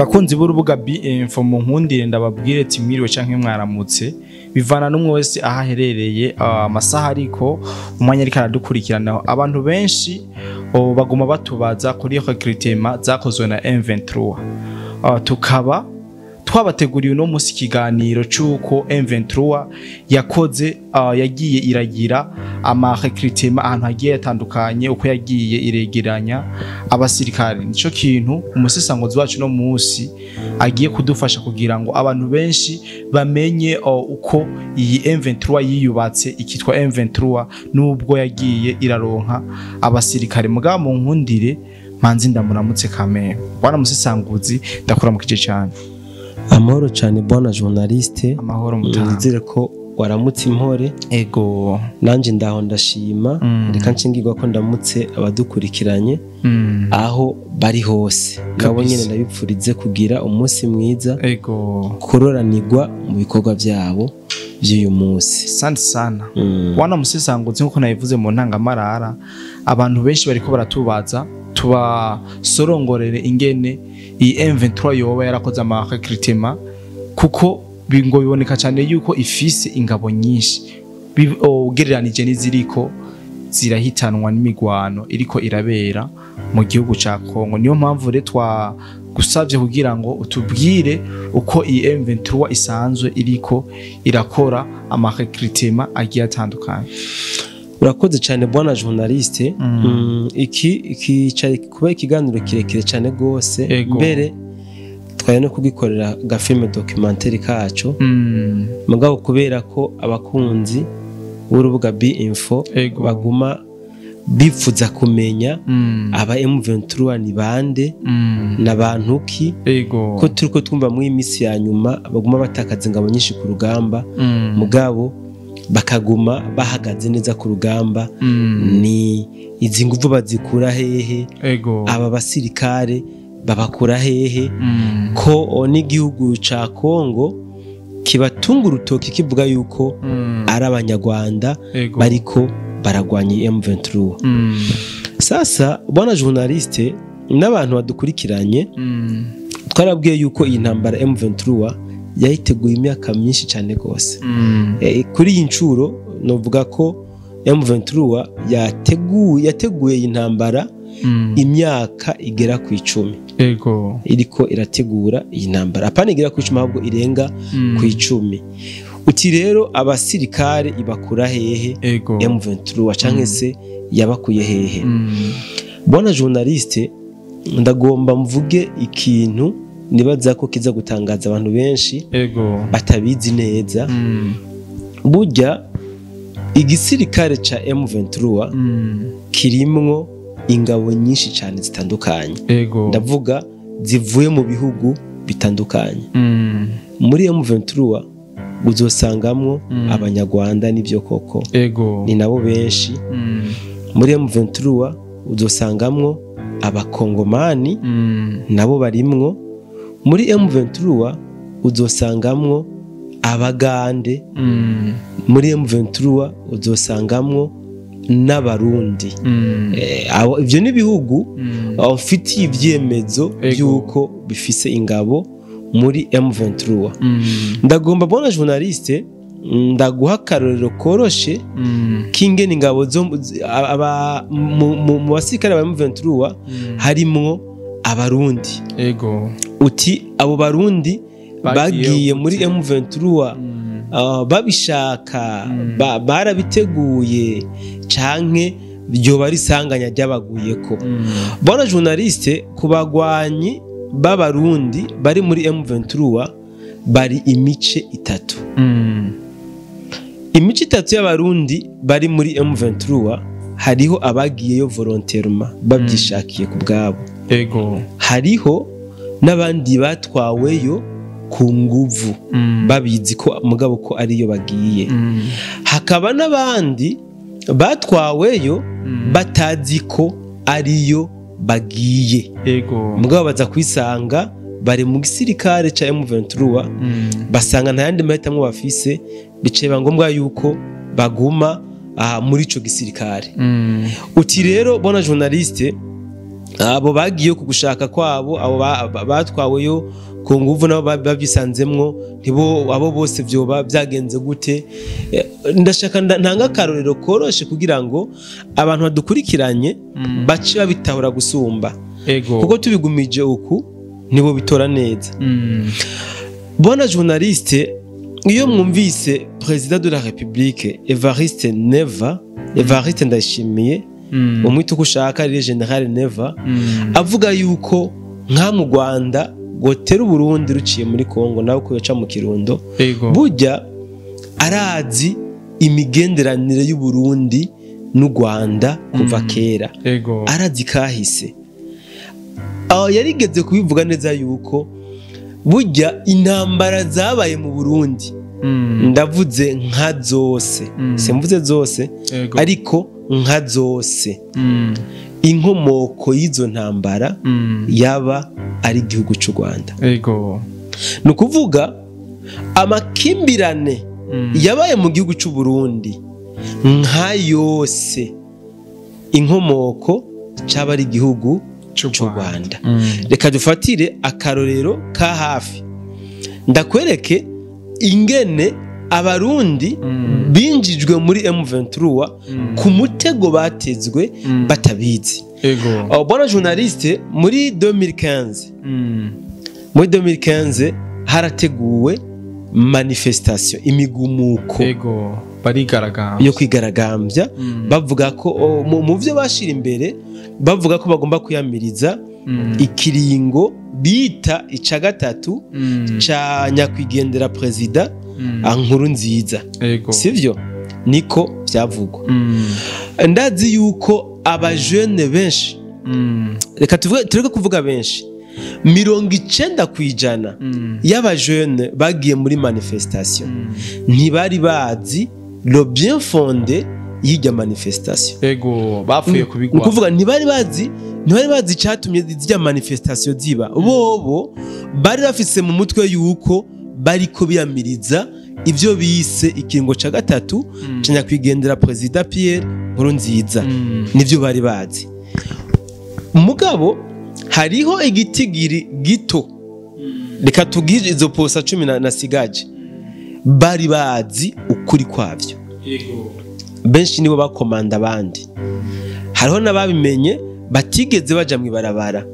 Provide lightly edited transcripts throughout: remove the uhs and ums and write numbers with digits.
Bakunzi b'urubuga B-Info, mu nkundire ndababwire ati mwiriwe canke mwaramutse, bivana n'umwe wese aho aherereye, amasaha ariko umwanya ariko aradukurikiranaho. Abantu benshi baguma batubaza kuri recrutement zakozwe na M23. Tukaba twabateguriye uno munsi ikiganiro c'uko M23 yakoze, yagiye iragira ama recrutement ahantu hagiye hatandukanye, uko yagiye iregeranya abasirikare. Nico kintu umusesanguzi wacu no munsi agiye kudufasha kugira ngo abantu benshi bamenye uko iyi M23 yiyubatse ikitwa M23, nubwo yagiye iraronka abasirikare. Mugabo mu nkundire manzi ndamuramutse kamere. Bwana musesanguzi, ndakuramukije cyane. Amahoro cyane, bwana journaliste. Amahoro, mutaha. Nizere ko waramutse impore. Ego. Nanje ndaho, ndashima. Reka nshingirwa ko ndamutse abadukurikiranye aho bari hose, nabo nyene ndabipfurize kugira umunsi mwiza, kuroranirwa mu bikorwa byabo by'uyu munsi. Asante sana. Wana musesanguzi, nkuko nabivuze mu ntangamarara, abantu benshi bariko baratubaza tubasorongorere ingene iyi M23 yoba yarakoze ama recrutement, kuko ngo biboneka cyane yuko ifise ingabo nyinshi ugereranije n'iziriko zirahitanwa n'imigwano iriko irabera mu gihugu ca Kongo. Niyo mpamvu rero twagusavye kugira ngo utubwire uko iyi M23 isanzwe iriko irakora ama recrutement agiye atandukanye. Urakoze cyane, bwana journaliste. Iki cari kuba ikiganiro kirekire cyane gose. Mbere twari no kugikorera gafilme documentaire kacu, mugabo kubera ko abakunzi b'urubuga B-Info baguma bifuza kumenya aba M23 ni bande, n'abantu ki, ko turiko twumva muri iyi minsi ya nyuma baguma batakaza ingabo nyinshi ku rugamba, mugabo bakaguma bahagaze neza ku rugamba, ni izi nguvu bazikura hehe? Aba basirikare babakura hehe, ko n'igihugu ca Kongo kibatunga urutoki kivuga yuko ari Abanyarwanda bariko baragwanya M23? Sasa bwana journaliste n'abantu badukurikiranye, twarabwiye yuko iyi ntambara M23 yayiteguye imyaka myinshi cyane rwose. Kuri iyi ncuro novuga ko M23 yateguye iyi ntambara imyaka igera ku 10 iriko irategura iyi ntambara. Apana igera ku 10, ahubwo irenga ku 10. Uti rero abasirikare ibakura hehe M23, canke se yabakuye hehe? Bwana journaliste, ndagomba mvuge ikintu nibaza ko kiza gutangaza abantu benshi batabizi neza. Burya igisirikare ca M23 kirimwo ingabo nyinshi cyane zitandukanye. Ndavuga zivuye mu bihugu bitandukanye. Muri M23 uzosangamwo Abanyarwanda, n'ibyo koko, ni nabo benshi. Muri M23 uzosangamwo Abakongomani, nabo barimwo. Muri M23 uzosangamwo Abagande. Muri M23 uzosangamwo n'Abarundi. Ivyo ni ibihugu mfitiye ivyemezo by'uko bifise ingabo muri M23. Ndagomba, bwana journaliste, ndaguha akarorero koroshe k'ingene ingabo zo aba mu basirikare ba M23 harimwo Abarundi. Uti abo Barundi bagiye bagiye muri M23 babishaka, barabiteguye, canke ryoba ari isanganya ryabaguyeko? Bwana journaliste, ku bagwanyi b'Abarundi bari muri M23 bari imice itatu. Imice itatu y'Abarundi bari muri M23: hariho abagiyeyo volontairement, babyishakiye ku bwabo. Hariho n'abandi batwaweyo ku nguvu, babizi ko mugabo ko ariyo bagiye. Hakaba n'abandi batwaweyo batazi ko ariyo bagiye, mugabo baza kwisanga bari mu gisirikare ca M23, basanga nta yandi mahitamwo bafise, bice biba ngombwa yuko baguma aha muri ico gisirikare. Uti rero, bwana journaliste, Abo bagiye ku gushaka kwabo, abo batwaweyo ku nguvu nabo babyisanzemwo, ntibo abo bose vyoba byagenze gute? Ndashaka ntanga akarorero koroshe kugira ngo abantu badukurikiranye bace babitahura gusumba. Kuko tubigumije uku nibo bitora neza. Bona journaliste, iyo mwumvise président de la République Evariste Neva, Evariste Ndayishimiye, umwita uko ushaka, ari Général Neva, avuga yuko nka mu Rwanda gotera Burundi ruciye muri Kongo nawe ko yoca mu Kirundo, burya arazi imigenderanire y'u Burundi n'u Rwanda kuva kera. Arazi kahise. Aho yarigeze kubivuga neza yuko burya intambara zabaye mu Burundi, ndavuze nka zose, simvuze zose, ariko nka zose, inkomoko y'izo ntambara yaba ari igihugu cy'u Rwanda. Ni ukuvuga amakimbirane yabaye mu gihugu cy'u Burundi nka yose, inkomoko cyaba ari igihugu cy'u Rwanda. Reka dufatire akarorero ka hafi, ndakwereke ingene abarundi binjijwe muri M23 ku mutego batezwe batabizi. Bona journaliste, muri 2015, muri 2015 harateguwe manifestation, imigumuko barigaragambya, yo kwigaragambya, bavuga ko mu byo bashira imbere bavuga ko bagomba kuyamiriza ikiringo bita ica gatatu ca nyakwigendera president Nkurunziza. Sivyo niko byavugwa. Ndazi yuko abajene benshi, reka tuvuge kuvuga benshi, 90% y'abajene bagiye muri manifestation ntibari bazi le bien fondé y'ijya manifestation. Bapfuye kubigwa. Kuvuga ntibari bazi cyatumye zijya manifestation ziba. Bobo bari bafise mu mutwe yuko bariko biyamiriza ibyo bise ikiringo ca gatatu ca nyakwigendera president Pierre Nkurunziza. Nivyo bari bazi. Mugabo hariho igitigiri gito, reka tugije izo posa 10 na sigaje, bari bazi ukuri kwavyo. Benshi nibo bakomanda abandi. Hariho n'ababimenye batigeze baja mu ibarabara,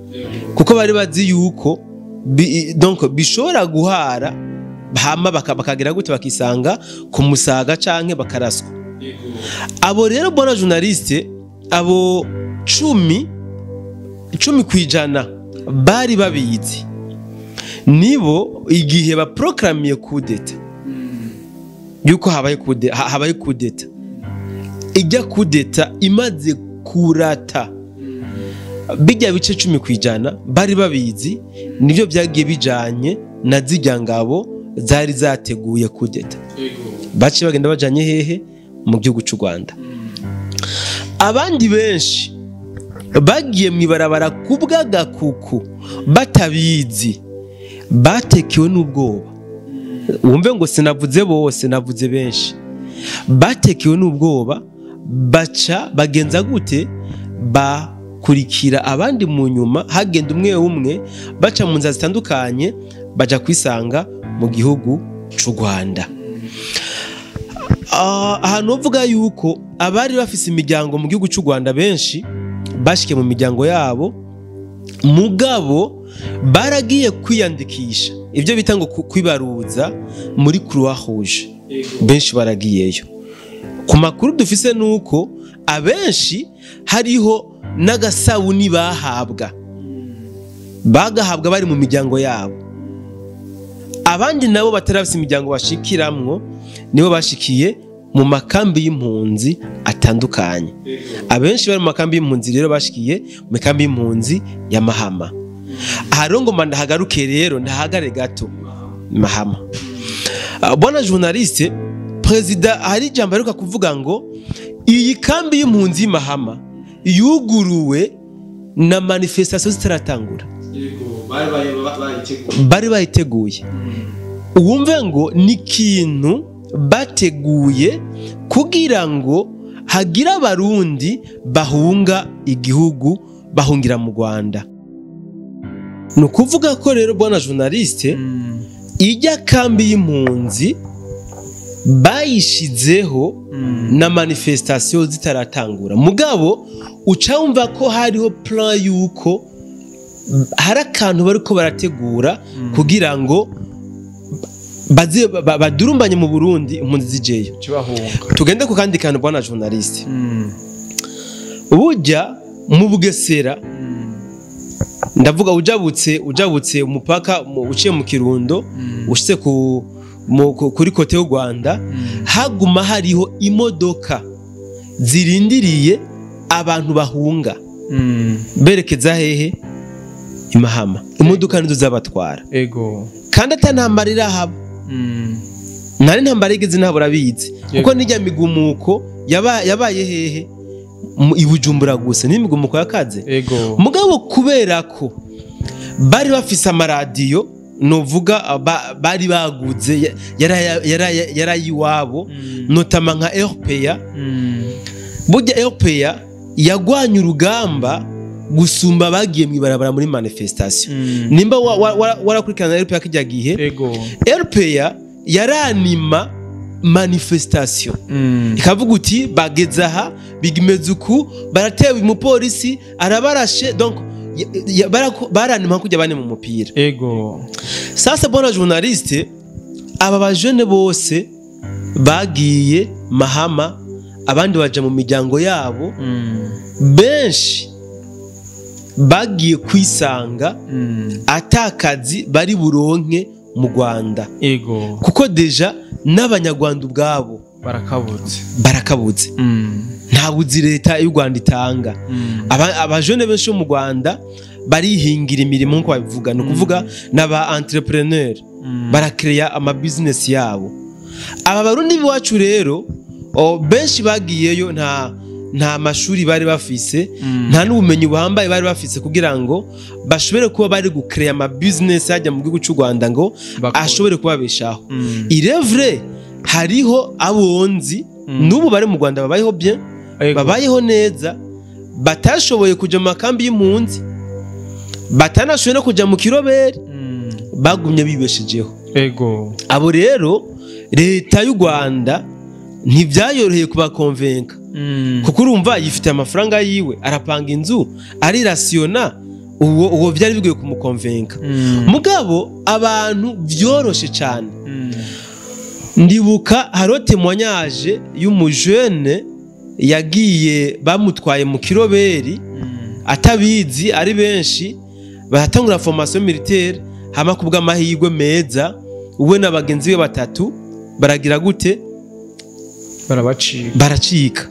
kuko bari bazi yuko donc bishobora guhara hama bakagira gute bakisanga ku musaga canke bakaraswa. Abo rero bona journaliste, abo 10% bari babizi, nibo igihe baproklamiye coup d'etat, yuko habaye coup d'etat, ijya coup d'etat imaze kurata bijya bice 10% bari babizi, nivyo byagiye bijanye na zijya ngabo zari zateguye coup d'etat. Baci bagenda bajanye hehe? Mu gihugu cy'u Rwanda. Abandi benshi bagiye mwibarabara kubw'agakuku batabizi, batekewe n'ubwoba. Wumve ngo sinavuze bose, navuze benshi. Batekewe n'ubwoba, baca bagenza gute? Bakurikira abandi mu nyuma, hagenda umwe umwe, baca mu nzira zitandukanye, baja kwisanga mu gihugu cy'u Rwanda. Ahantu uvuga yuko abari bafise imiryango mu gihugu cy'u Rwanda benshi bashike mu miryango yabo, mugabo baragiye kwiyandikisha ibyo bita ngo kwibaruza muri Croix Rouge. Benshi baragiyeyo. Ku makuru dufise nuko abenshi hariho n'agasabuni bahabwa, bagahabwa bari mu miryango yabo. Abandi nabo batarafise imiryango bashikiramwo nibo bashikiye mu makambi y'impunzi atandukanye. Abenshi bari mu makambi y'impunzi rero bashikiye mu makambi y'impunzi ya Mahama. Aharongo ndahagaruke rero, ndahagare gato Mahama. Bwana journaliste, president hari ijambo aheruka kuvuga ngo iyi kambi y'impunzi y'Mahama yuguruwe na manifestation zitaratangura. Bari bayiteguye. Wumve ngo ni ikintu bateguye kugira ngo hagira abarundi bahunga igihugu Bahungira mu Rwanda. Ni ukuvuga ko rero, bwana journaliste, ijya kambi y'impunzi bayishizeho na manifestation zitaratangura, mugabo uca wumva ko hariho plan yuko hari akantu bariko barategura kugira ngo baze badurumbanye mu Burundi, impunzi zijeyo. Kibahunga. Tugende ku kandi kantu, bwana journaliste. Burya mu Bugesera, ndavuga ujabutse umupaka uciye mu Kirundo, ushitse kuri côté y'u Rwanda, haguma hariho imodoka zirindiriye abantu bahunga berekeza hehe? Imahama. Imodoka nizo zabatwara. Kandi ata ntambara irahaba, ntari ntambara igeze, ntabwo urabizi, kuko nijya migumuko yabaye hehe? I Bujumbura gusa n'imigumuko yakaze. Mugabo kubera ko bari bafise amaradiyo, novuga bari baguze yari iwabo, notamment nka RPA. Burya RPA yagwanye urugamba gusumba bagiye mw'ibarabara muri manifestation. Nimba warakurikirana RPA kijya gihe, RPA yaranima manifestation, ikavuga uti bageze aha, bigimeze uku, baratewe, umupolisi arabarashe, donc baranima kujya bane mu mupira. Sasa bwana journaliste, aba bajene bose bagiye Mahama, abandi baja mu miryango yabo, benshi bagiye kwisanga atakazi bari buronke mu Rwanda, kuko déjà n'Abanyarwanda ubwabo barakabutse. Barakabuze. Nta buzi leta y'u Rwanda itanga. Abajene benshi bo mu Rwanda barihingira imirimo nk'uko babivuga, ni ukuvuga n'aba entrepreneur, barakereya ama business yabo. Aba Barundi b'iwacu rero, benshi bagiyeyo nta mashuri bari bafise, nta n'ubumenyi buhambaye bari bafise kugira ngo bashobore kuba bari gukereya ama business hajya mu gihugu cy'u Rwanda ngo Bakore. ashobore kubabeshaho. Il est vrai, hariho abonzi n'ubu bari mu Rwanda babayeho bien, babayeho neza, batashoboye kuja mu makambi y'impunzi, batanashoboye no kuja mu kiroberi, bagumye bibeshejeho. Abo rero leta y'u Rwanda ntibyayoroheye kubakonvenka, kuko urumva yifitiye amafaranga yiwe, arapanga inzu, arirasiyona, uwo byari bigoye kumukonvenka. Mugabo abantu byoroshe cyane. Ndibuka hariho témoignage y'umujene yagiye, bamutwaye mu kiroberi atabizi, ari benshi, baratangura formation militaire, hama kubw'amahirwe meza we na bagenzi be batatu baragira gute? Barabacika. Baracika.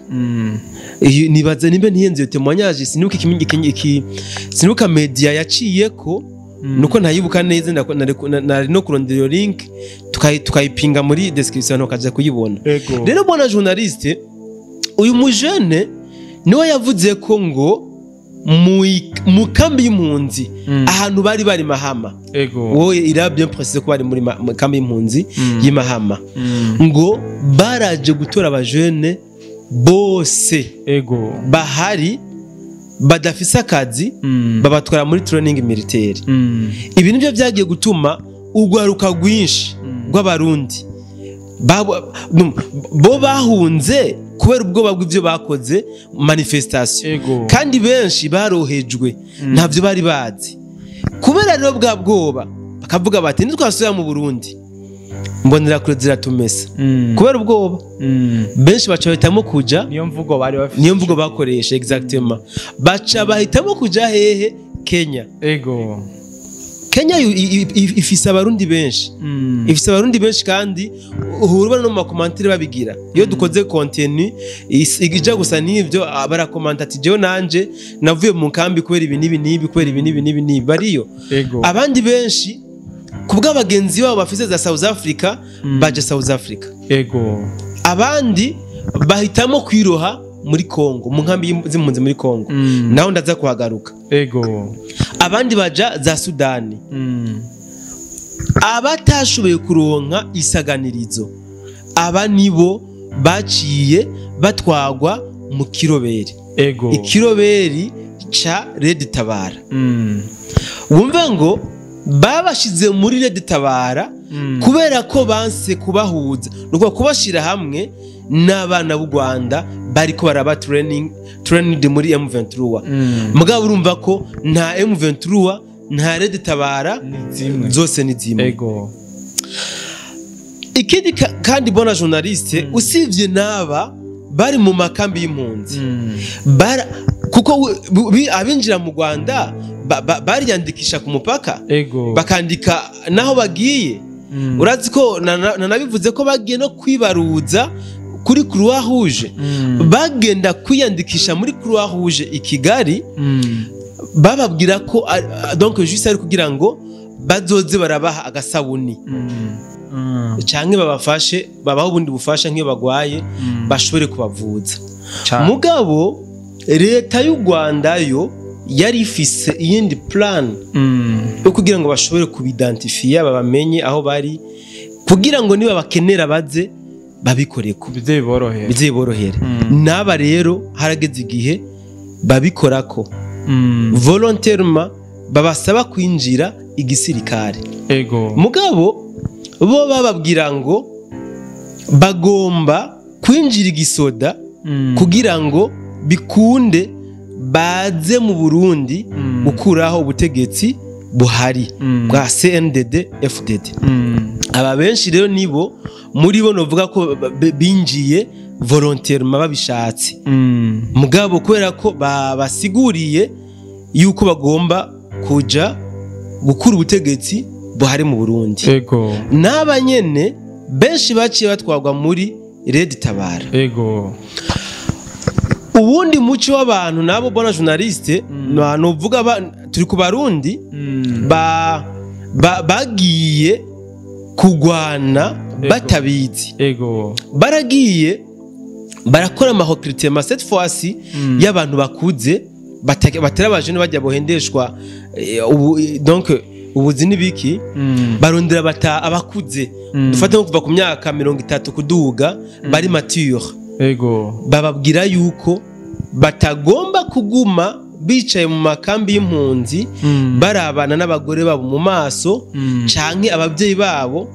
Iyo nibaza nimba ntiyenze iyo témoignage, sinibuka iki, sinibuka media yaciyeko, nuko ntayibuka neza. Nari no kurondera iyo link, tukayipinga muri description ukaja kuyibona. Rero bwana journaliste, uyu mujene niwe yavuze ko ngo mu kambi y'impunzi, ahantu bari Mahama, wowe il a bien précisé ko bari muri mu kambi y'impunzi y'Imahama, ngo baraje gutora abajene bose bahari badafise akazi, babatwara muri training militaire. Ibi nibyo byagiye gutuma urwaruka rwinshi rw'Abarundi bo bahunze kubera ubwoba bw'ibyo bakoze manifestation, kandi benshi barohejwe, ntabyo bari bazi. Kubera rero bwa bwoba, bakavuga bati nitwasubira mu Burundi, mbonera kure ziratumesa. Kubera ubwoba, benshi baca bahitamo kuja Niyo mvugo bari bafite. Niyo mvugo bakoresha exactement. Baca bahitamo kuja hehe? Kenya. Kenya ifise Abarundi benshi, ifise Abarundi benshi, kandi uhura ubona no mu ma commentaires babigira. Iyo dukoze contenu ija gusa n'ivyo, barakomanta ati jewe nanje navuye mu nkambi kubera ibi n'ibi n'ibi, kubera ibi n'ibi n'ibi n'ibi, bariyo. Abandi benshi kubw'abagenzi babo bafise za South Africa, baje South Africa. Abandi bahitamo kwiroha muri Congo, mu nkambi z'impunzi muri Congo, naho ndaza kuhagaruka. Abandi baja za Sudani. Abatashoboye kuronka isaganirizo, aba nibo baciye batwagwa mu kiroberi. Ikiroberi ca Red Tabara. Wumva ngo babashize muri Red Tabara kubera ko banse kubahuza, nuko kubashira hamwe n'abana b'u Rwanda bariko baraba training muri M23. Mugabo urumva ko nta M23 nta Red Tabara, zose ni zimwe. Ego. Ikindi kandi bona journaliste, usivye naba bari mu makambi y'impunzi, kuko abinjira mu Rwanda bariyandikisha ku mupaka, bakandika naho bagiye. Urazi ko nanabivuze ko bagiye no kwibaruza kuri Croix Rouge, bagenda kwiyandikisha muri Croix Rouge i Kigali, bababwira ko donc juste ari kugira ngo bazoze barabaha agasabuni canke babafashe, babaho ubundi bufasha nk'iyo bagwaye, bashobore kubavuza. Mugabo leta y'u Rwanda yo yari ifise iyindi plan yo kugira ngo bashobore kubidentifia, babamenye aho bari, kugira ngo niba bakenera baze babikoreko, bize borohere. Naba rero harageze igihe babikorako volontairement, babasaba kwinjira igisirikare. Ego. Mugabo bo bababwira ngo bagomba kwinjira igisoda kugira ngo bikunde baze mu Burundi gukuraho ubutegetsi buhari bwa CNDD FDD. Aba benshi rero nibo muri bo novuga ko binjiye volontairement babishatse. Mugabo kubera ko babasiguriye yuko bagomba kuja gukura ubutegetsi buhari mu Burundi. Ego. Naba nyene benshi baciye batwagwa muri Red Tabara. Ego. Ubundi muco w'abantu nabo bona journaliste, novuga turi ku Barundi bagiye kugwana batabizi. Ego. Baragiye barakora ama recrutement cette fois-ci y'abantu bakuze, batera abajene bajya bohendeshwa donc ubuzi nibiki, barondera bata abakuze, dufate nko kuva ku myaka 30 kuduga, bari mature. Ego. Bababwira yuko batagomba kuguma bicaye mu makambi y'impunzi, barabana n'abagore babo mu maso, canke ababyeyi babo,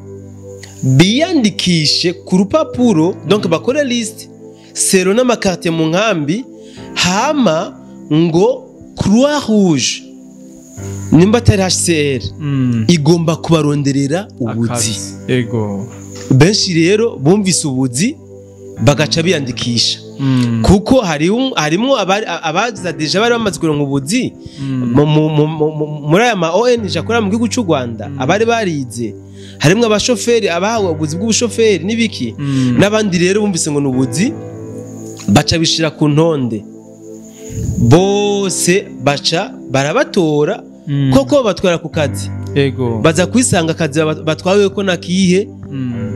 biyandikishe ku rupapuro, donc bakore liste sero n'amakarte mu nkambi, hama ngo Croix Rouge nimba atari HCR igomba kubaronderera ubuzi. Ego. Benshi rero bumvise ubuzi bagaca biyandikisha, kuko harimo abaza deja bari bamaze kuronka ubuzi muri aya ma ONG akora mu gihugu cy'u Rwanda, abari barize, harimo abashoferi abahawe ubuzi bw'ubushoferi n'ibiki, n'abandi rero bumvise ngo n'ubuzi baca bishira ku ntonde, bose baca barabatora, koko batwara ku kazi. Ego. Baza kwisanga akazi batwawe ko nakihe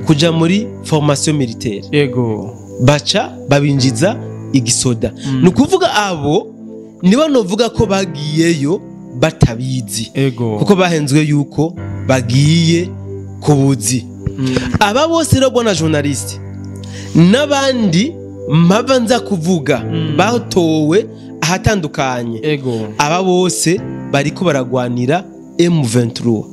kuja muri formation militaire. Ego. Baca babinjiza igisoda. Nukuvuga abo nibo novuga ko bagiyeyo batabizi. Ego. Kuko bahenzwe yuko bagiye kubuzi. Aba bose rero bwana journaliste n'abandi mpava nza kuvuga batowe ahatandukanye. Ego. Aba bose bariko baragwanira M23.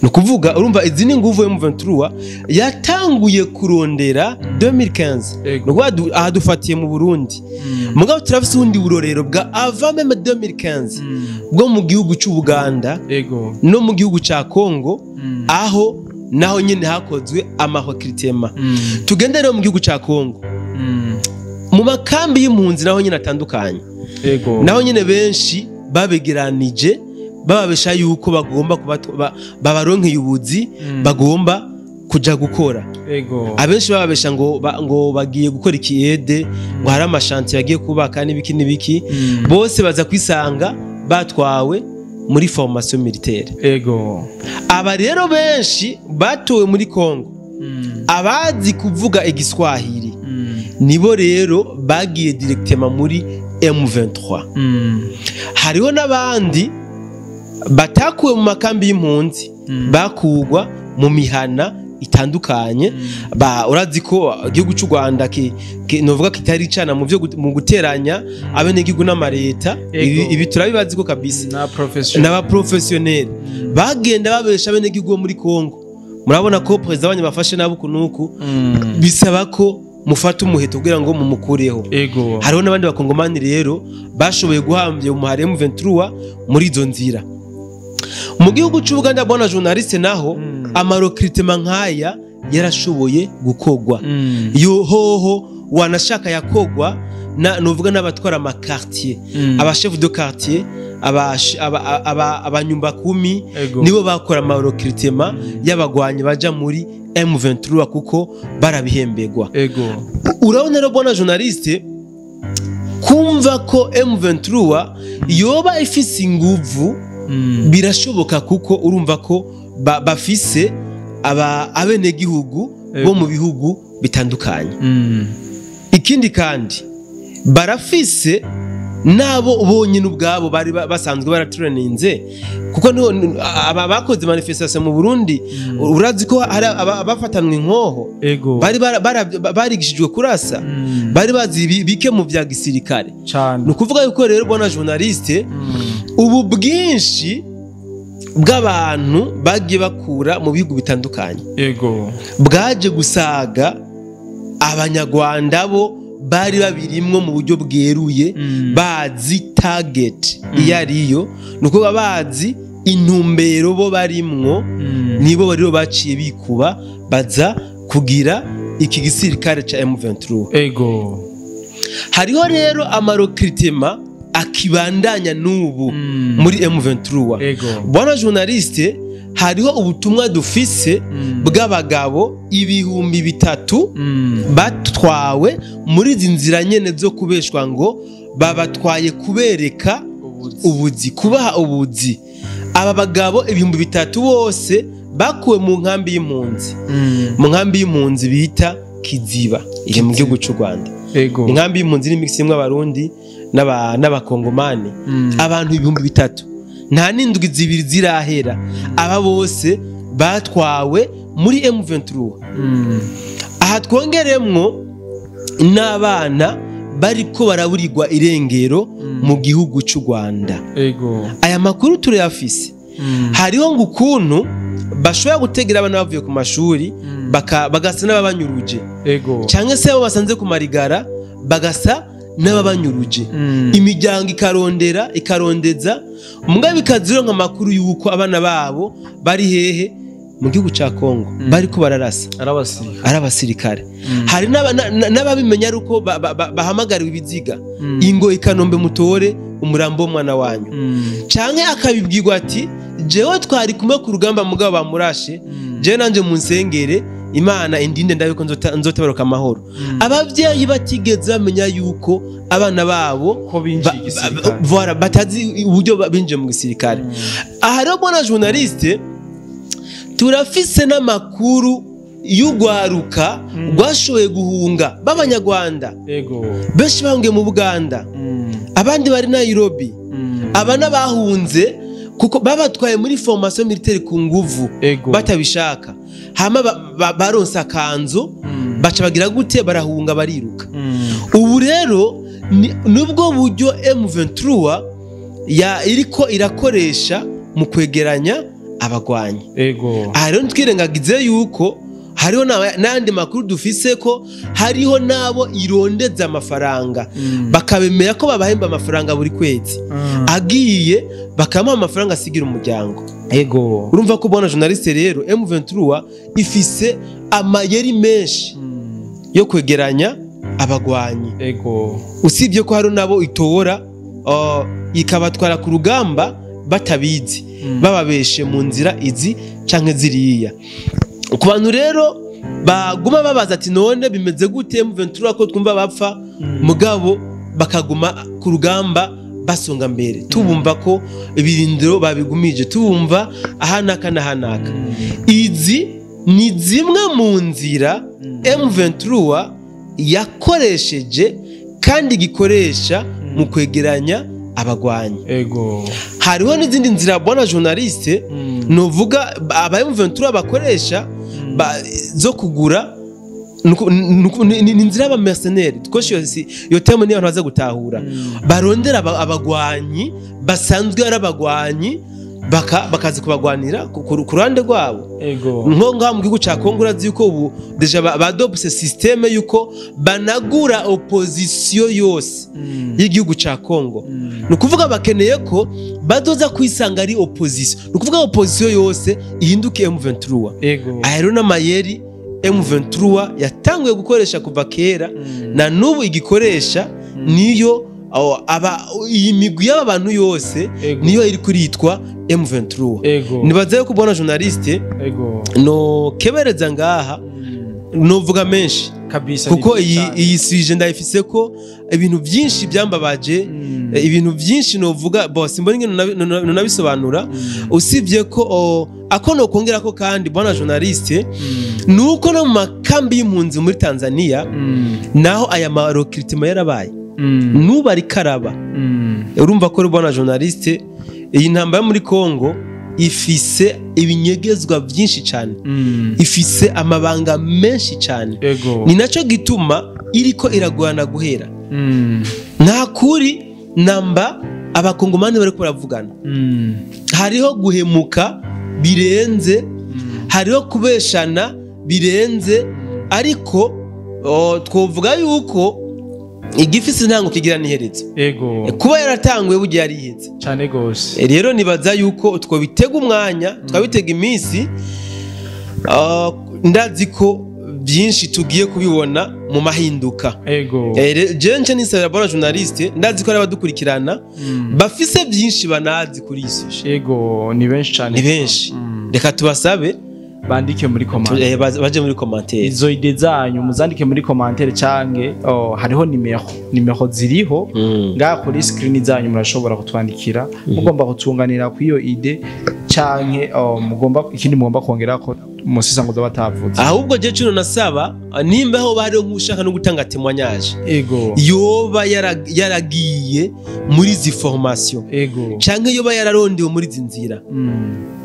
Nukuvuga urumva izi ni nguvu M23 yatanguye kurondera 2015. Nukuvuga ahadufatiye mu Burundi. Mugabo turafise undi burorero bwa avant même 2015 bwo mu gihugu cy'u Buganda. Ego. No mu gihugu ca Kongo, aho naho nyene hakozwe amahokiritema. Tugende rero mu gihugu ca Kongo. Mu makambi y'impunzi naho nyene atandukanye. Ego. Naho nyene benshi babegeranije bababesha yuko bagomba babaronkeye ubuzi, bagomba kuja gukora. Ego. Abenshi bababesha ngo bagiye gukora ikiede, ngo hari amashanti yagiye kubaka n'ibiki n'ibiki. Bose baza kwisanga batwawe muri formation militaire. Ego. Aba rero benshi batowe muri Kongo, abazi kuvuga igiswahili, nibo rero bagiye directement muri M23. Hariho n'abandi batakuwe mu makambi y'impunzi, bakugwa mu mihana itandukanye. Urazi ko igihugu cy'u Rwanda novuga kitari cana mu byo mu guteranya abenegihugu n'amareta. Ibi turabibazi ko kabisa n'aba professionnel bagenda babesha abenegihugu bo muri Kongo. Murabona ko president wanyu bafashe nabo kunuku, bisaba ko mufata umuheto kugira ngo mumukureho. Hariho n'abandi bakongomani rero bashoboye guhambya umuhari M23 muri izo nzira. Mu gihugu cy'u Buganda bwana journaliste naho amarecrutement nkaya yarashoboye gukogwa. Yo hoho wanashaka yakogwa na novuga n'abatwara ama quartier, aba chef de quartier, abanyumba kumi nibo bakora amarecrutement y'abagwanyi baja muri M23 kuko barabihembegwa. Urabona rero bwana journaliste kumva ko M23 yoba ifise inguvu birashoboka kuko urumva ko bafise abenegihugu bo mu bihugu bitandukanye. Ikindi kandi barafise nabo bonyine ubwabo bari basanzwe baratraninze kuko aba bakoze manifestation mu Burundi urazi ko hari abafatanwe inkoho bari barigishijwe kurasa, bari bazi bike mu vya gisirikare. Ni ukuvuga yuko rero bwana journaliste ubu bwinshi bw'abantu bagiye bakura mu bihugu bitandukanye bwaje gusaga abanyarwanda bo bari babirimwo mu buryo bweruye, bazi target iyo ariyo, nuko bazi intumbero bo barimwo, nibo bari baciye bikuba baza kugira iki gisirikare ca M23. Hariho rero amarecrutement akibandanya n'ubu muri M23. Bwana journaliste hariho ubutumwa dufise bw'abagabo 3000 batwawe muri izi nzira nyene zo kubeshwa ngo babatwaye kubereka ubuzi, kubaha ubuzi. Aba bagabo 3000 bose bakuwe mu nkambi y'impunzi, mu nkambi y'impunzi bita Kiziba iri mu gihugu cy'u Rwanda. Inkambi y'impunzi ni mix imwe abarundi n'abakongomani. Abantu 3000 nta n'indwi zibiri zirahera aba bose batwawe muri M23. Aha twongeremwo n'abana bariko baraburirwa irengero mu gihugu cy'u Rwanda. Aya makuru turayafise. Hariho ngo ukuntu bashobora gutegera abana bavuye ku mashuri bagasa n'ababanyuruje, cyangwa se abo basanze ku marigara bagasa n'ababanyuruje. Imiryango ikarondera ikarondeza mugabo ikazironka amakuru yuko abana babo bari hehe mu gihugu ca Kongo, bariko bararasa arabasirikare. Hari n'ababimenya aruko bahamagariwe ibiziga ingo ikanombe mutore umurambo w'umwana wanyu, canke akabibwirwa ati jewe twari kumwe ku rugamba mugabo bamurashe, jewe nanje munsengere Imana indinde ndabiko nzotabaruka amahoro. Abavyeyi batigeze bamenya yuko abana babo ko binjiye igisirikare, batazi uburyo binjiye mu gisirikare. Aha rero bwana journaliste turafise n'amakuru y'ugwaruka rwashoboye guhunga b'abanyarwanda. Benshi bahungiye mu Buganda, abandi bari Nairobi, abana bahunze kuko babatwaye muri formation militaire ku nguvu batabishaka. Hama baronsa kanzo baca bagira gute barahunga bariruka. Ubu rero nubwo buryo M23 ya iriko irakoresha mu kwegeranya abagwanyi. Aha rero twirengagize yuko hariho n'andi makuru dufise ko hariho nabo irondeza amafaranga, bakabemera ko babahemba amafaranga buri kwezi, agiye bakamuha amafaranga asigira umuryango. Urumva ko bwana journaliste rero M23 ifise amayeri menshi yo kwegeranya abagwanyi. Usibye ko hari nabo itora ikabatwara ku rugamba batabizi, bababeshe mu nzira izi canke ziriya. Ku bantu rero baguma babaza ati none bimeze gute M23 ko twumva bapfa, mugabo bakaguma ku rugamba basonga mbere, tubumva ko ibirindiro babigumije, tubumva ahanaka n'ahanaka. Izi ni zimwe mu nzira M23 yakoresheje kandi gikoresha mu kwegeranya abagwanyi. Hariho n'izindi nzira bwana journaliste novuga aba M23 bakoresha zo kugura ni inzira y'aba mercenaires twoshe iyo terme niyo abantu baza gutahura barondera abagwanyi basanzwe ari abagwanyi bakaza kubagwanira ku ruhande rwabo. Nko ngaha mu gihugu ca Kongo urazi yuko ubu deja badopse systeme yuko banagura opposition yose y'igihugu ca Kongo. Ni ukuvuga bakeneye ko bazoza kwisanga ari opposition, ni ukuvuga opposition yose ihinduke M23. Aya rero n'amayeri M23 yatanguye gukoresha kuva kera na nubu igikoresha, niyo aba iyi migwi y'aba bantu yose niyo iri kuritwa M23. Nibaze ko bona journaliste no kebereza ngaha novuga menshi kabisa, kuko iyi sujet ndayifise ko ibintu byinshi byambabaje, ibintu byinshi novuga boss mbona ingene nabisobanura, usibye ko ako no kongera ko kandi bona journaliste nuko no mu makambi y'impunzi muri Tanzania naho aya ma recruitment yarabaye nuba ari karaba. Urumva ko rubona journaliste iyi ntambara muri Kongo ifise ibinyegezwa byinshi cyane, ifise amabanga menshi cyane. Ni naco gituma iriko iragwana guhera. Nta kuri namba abakongomani bariko baravugana. Hariho guhemuka birenze, hariho kubeshana birenze, ariko twovuga yuko igifisi ntango kigira niherezo. Kuba yaratanguye bugiye yariheze cyane gose. Rero nibaza yuko twobitega umwanya, twabitega iminsi, ndazi ko byinshi tugiye kubibona mu mahinduka. Je nce nisabira bona journaliste, ndazi ko ari abadukurikirana bafise byinshi banazi kuri iyi sujet. Ni benshi cyane, ni benshi. Reka tubasabe bandike muri commentaire, baje muri commentaire izo ide zanyu muzandike muri commentaire, canke hariho nimero ziriho ngaha kuri screen zanyu, murashobora kutwandikira mugomba kutunganira ku iyo ide, canke mugomba ikindi mugomba kongera ko musisa ngo zabatavuze. Ahubwo je cino nasaba nimba ho bari nkushaka no gutanga témoignage, yoba yaragiye muri zi formation, canke yoba yararondewe muri zi nzira,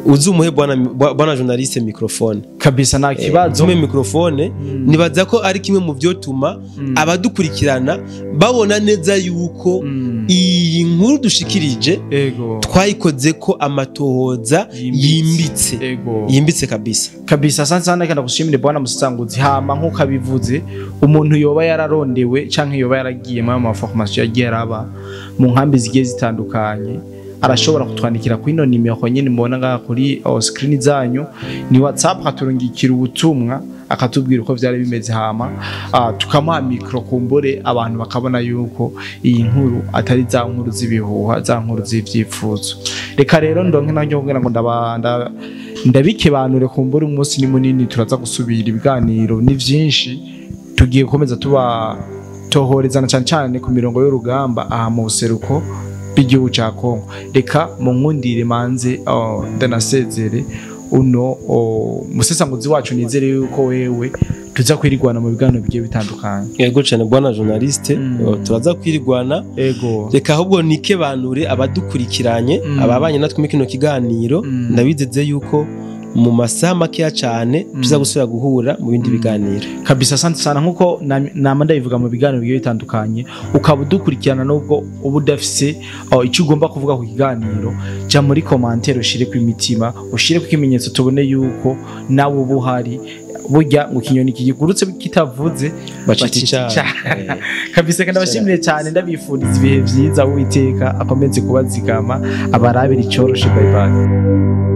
uzumuhe bwana journaliste microphone kabisa, nta kibazo. Umuhe microphone, nibaza ko ari kimwe mu vyotuma abadukurikirana babona neza yuko iyi nkuru dushikirije twayikoze ko amatohoza yimbitse, yimbitse kabisa kabisa. Sana kandi gushimire bwana Musanguzi. Hama nkuko abivuze, umuntu yoba yararondewe canke yoba yaragiye mu ma formation yagiye araba mu nkambi zigiye zitandukanye, arashobora kutwandikira kuri ino nimero nyene mubona ngaha kuri screen zanyu, ni WhatsApp, akaturungikira ubutumwa akatubwira uko vyari bimeze, hama tukamuha micro kumbure abantu bakabona yuko iyi nkuru atari za nkuru z'ibihuha, za nkuru z'ivyifuzo. Reka rero ndonke nanjye kugira ngo ndabikebanure kumbure, umunsi ni munini, turaza gusubira ibiganiro ni vyinshi, tugiye gukomeza tuba tohorezana cyane cyane ku mirongo y'urugamba aha mu buseruko bw'igihugu ca Kongo. Reka munkundire manze ndanasezere uno musesanguzi wacu, nizere yuko wewe tuza kwirigwana mu biganiro bigiye bitandukanye. Yego cyane bwana journaliste, turaza kwirigwana. Reka ahubwo nikebanure abadukurikiranye, ababanye natwe mu kino kiganiro, ndabizeze yuko mu masaha makeya cyane tuza gusubira guhura mu bindi biganiro kabisa. Asante sana, nkuko nama ndabivuga mu biganiro bigiye bitandukanye, ukaba udukurikirana nubwo uba udafise icyo ugomba kuvuga ku kiganiro, jya muri commentaire ushire ku imitima, ushire ku kimenyetso, tubone yuko nawe uba uhari. Burya ngo ikinyoni kigurutse kitavuze bacita icyaha kabisa. Kandi abashimire cyane, ndabifuriza ibihe byiza, Uwiteka akomeze kubazigama, abarabira icyoroshe. Bye bye.